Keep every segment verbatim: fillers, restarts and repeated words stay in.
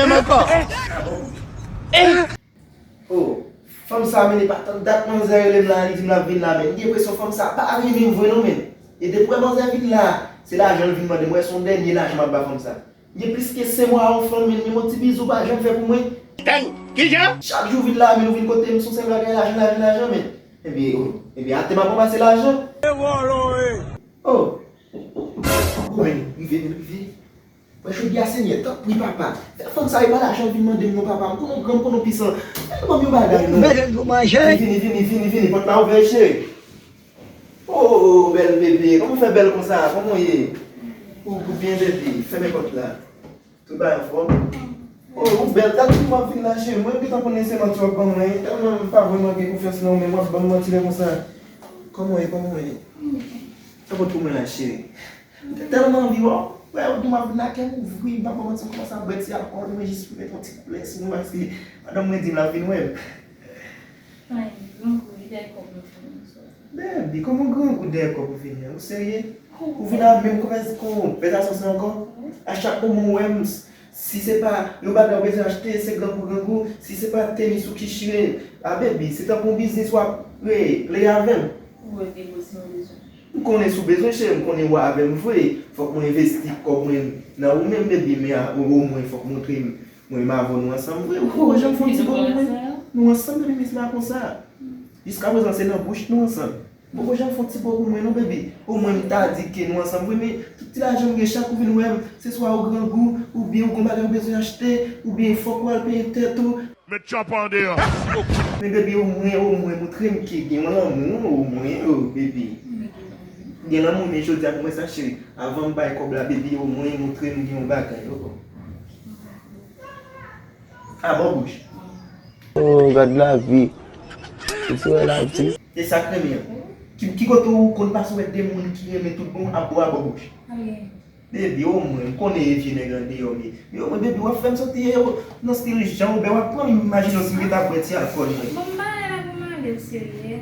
Menm ankò. Oh, fanm sa, men, e pa tann dat manzè rele m la, li di m l ap vin la, men. M gen enpresyon fanm sa pa renmen m vre non, men. E depi wè manzè vin la, se lajan l vin mande m. Wè, se yon dènye lajan m ap ba fanm sa. M gen plis ke senk mwa a yon fanm, men, menm yon ti bizou pa janm fè pou mwen. Dènye? Kijan? Chak jou vin la, men, ou vin kote m, se yon sèl bagay, lajan, lajan, lajan, men. Ebyen, oh, ebyen, atè m ap ranmase lajan. E vòlò, e. Oh. Bon, men, rive, men, rive. Mwen jodi a, Senyè, tanpri, papa, fè fanm sa e pa lajan vin mande m non, papa. M konnen w gran, m konnen w pisan. Fè l ban m yon bagay non. Bezwen pou manje. Vini, vini, vini, vini, pòt la ouvè, cheri. Oh, bèl bebe, kòman w fè bèl konsa? Kòman w ye? Ou, ou byen, bebe? Fèmen pòt la. Tout bagay anfòm? Oh, ou bèl, dat depi m ap vin la, cheri. Mwen gentan konnen se manti w ap ban mwen. Tèlman m pa vrèman gen konfyans nan ou, men w ap ban m manti lè konsa. Kòman w ye, kòman w ye? Fè pòt pou mwen la, cheri. M te tèlman anvi wè w. Wè, ou di m ap vin la, kè m ouvri, m pa ba w manti, m kòmanse ap bwè ti alkòl, mwen jis pou met yon ti koulè sou mwen, paske madanm mwen di m l ap vin wè m. Ay, grangou, li dèyè kòb nou fè nou sa. Baby, kòman grangou dèyè kòb ou vini an? Ou serye? Ou vin ak menm konvèsasyon sa ankò? A chak moman ou wè m, si se pa yon bagay ou bezwen achte, se grangou, grangou. Si se pa tenis ou ki chire, a baby, se tankou yon biznis w ap regle avè m. Ou wè ke gwo si mwen bezwen. M konnen si w bezwen, cheri, m konnen w avè m vre. Fòk mwen envesti kòb mwen nan ou menm, baby, men a, omwen fòk montre m mwen menm avè w nou ansanm vre. Ou poko janm fè yon ti bo pou mwen? Nou ansanm, baby, men se pa konsa. Jiskaprezan, se nan bouch nou ansanm. Ou poko janm fè yon ti bo pou mwen, non, baby. Omwen m ta di ke nou ansanm vre, men tout ti lajan m gen, chak ou vin wè m, se swa ou grangou, oubyen ou gon bagay ou bezwen achte, oubyen fòk ou al peye tèt ou. Met tchòp andeyò. Men baby, omwen, omwen, montre m ke gen yon lanmou, omwen, oh, baby. Gen lanmou, men jodi a, kòman sa, cheri? Avan m bay kòb la, baby, omwen, montre m gen yon bagay, oh, oh. A bò bouch. Oh, gad lavi. Ou sou wè la di. E sa k renmen an? Ki, ki kote ou konn pase wè de moun ki renmen tout bon ap bò a bò bouch? Baby, omwen, m konnen e vye nèg andeyò, men, men omwen, baby, w ap fè m santi e, nan stil jan ou bè, w ap pran m, m imajine w si m gentan ap bwè ti alkòl mwen. Bon, m pa la pou m ale, w serye?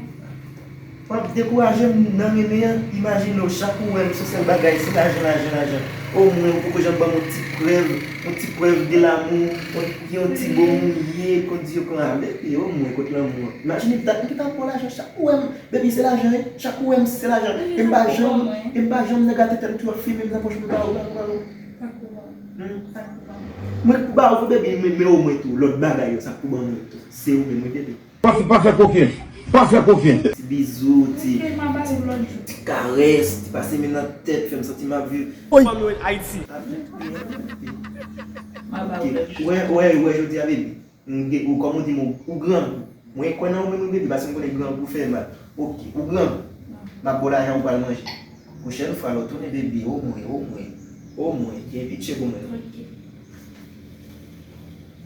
W ap dekouraje m nan renmen an, imajine w, chak ou wè m, se sèl bagay, se lajan, lajan, lajan. Omwen, ou poko janm ban m yon ti prèv, yon ti prèv de lamou, yon, yon ti bo moun ye, kon di yo kon ale, e omwen, kot lanmou an? Imajine, dat m gentan ap pran lajan, chak ou wè m, Baby, se lajan, wi. Chak ou wè m, se lajan. E m pa janm, e m pa janm nan gate tèt m tou ap fimen m nan pòch mwen ba ou, ba ou, ba ou. Mwen k pou ba ou tou, baby, men, men omwen tou, lòt bagay yo, sa k pou ban mwen tou. Se ou menm, wi, baby. Pa, pa fè koken. Pa fè koken. Ti bizou, ti, ti, ti karès, ti pase men nan tèt, fè m santi m ap viv. Oy. Ban mwen Ayiti. Wè, wè, wè, jodi a, baby. M gen, ou, kòm ou di m, ou, ou grangou. Mwen kwè nan ou menm, wi, baby, paske m konnen grangou fè mal. Oke, ou grangou. M ap ba w lajan pou w al manje. Pwochèn fwa, lè w tounen, baby, omwen, omwen, omwen, gen pitye pou mwen. Oke.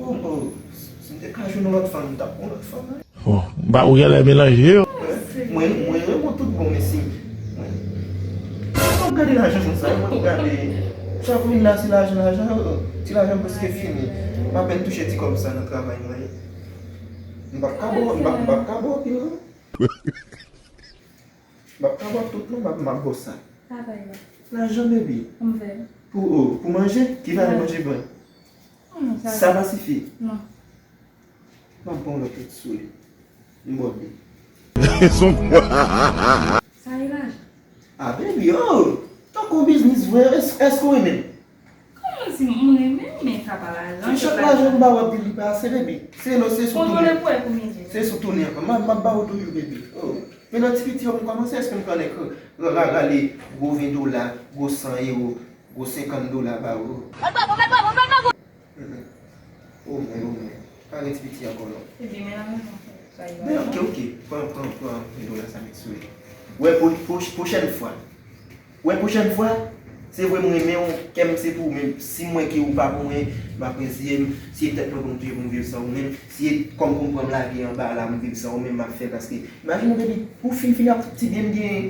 Oh, oh, si m te ka jwenn yon lòt fanm, m t ap pran yon lòt fanm, wi. Bon, m pa, ou genlè melanje yo. Mwen, mwen renmen w tout bon, men si mwen, mwen pa gade lajan konsa, mwen gade, chak ou vin la, se lajan, lajan, oh, ti lajan prèske fini. M apèn touche ti kòb sa nan travay mwen. M p ap ka ba w, m p ap, m p ap ka ba w pil, non. M p ap ka ba w tout, non, m ap, m ap ba w sa. Travay la. Lajan, baby. Pou, oh, pou manje? Ki valè manje ban? Sa pa sifi? Non. M ap ba w lòt sou li. M ba w de. Sa e lajan? A, baby, oh! Tankou yon biznis vre, èske, èske w renmen m? Kòman di m renmen m, men sa pa lajan, se pa lajan m ba w ap di li pa ase, baby. Se lò, se sou tounen. Kontwole pou wè pou midi. Se sou tounen ankò. M ap, m ap ba w do you, baby. Oh. Men nan ti piti yo m kòmanse, èske m konnen ke ra-, ra-, rale gwo ven dola, gwo san ewo, gwo senkant dola ba w? Mèt bravo, mèt bravo, mèt bravo! Mm, mm. Omwen, omwen. Pa gen ti piti ankò non. Ebyen, men la men sa. Men, oke, oke. Pran, pran, pran ven dola sa met sou li. Wè, pwo-, pwo-, pwochèn fwa. Wè, pwochèn fwa, se vre m renmen w, kè m se pou ou, men si m wè ke ou pa pou mwen, m ap reziye m. Si e tèt mwen pou m touye pou m viv san ou menm, si e kòm pou m pran m lage anba la, m viv san ou menm, m ap fè l, paske imajine w, baby, ou fin fini ak tout ti byen m genyen.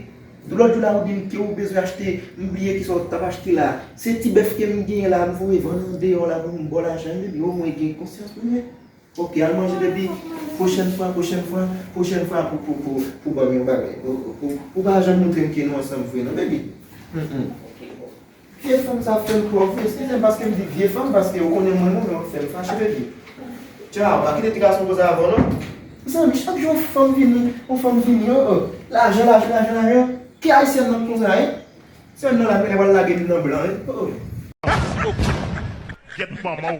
Lòt jou la, ou di m ke ou bezwen achte, m bliye kisa w t ap achte la. Se ti bèf ke m genyen la, m voye vann andeyò la pou m ba w lajan, baby, omwen gen konsyans pou mwen. Oke, al manje, baby. Pwochèn fwa, pwochèn fwa, pwochèn fwa pou, pou, pou, pou ban m yon bagay. Ou, ou, ou, ou pa janm montre m ke nou ansanm vre, non, baby. Mm, mm. Vye fanm sa fè m twò vre. Eskize m paske m di vye fanm, paske ou konnen mwen, mwen, mwen fè m fè. Cheve vye. Tchao, pa kite ti gason konsa avè w non. Mezanmi, chak jou yon fanm vini, yon fanm vini, oh, oh. Lajan, lajan, lajan, lajan. Ki ayisyèn nan konsa, hein? Sèl nan la, lè w al lage m nan blan, hein. Oh. Get mama.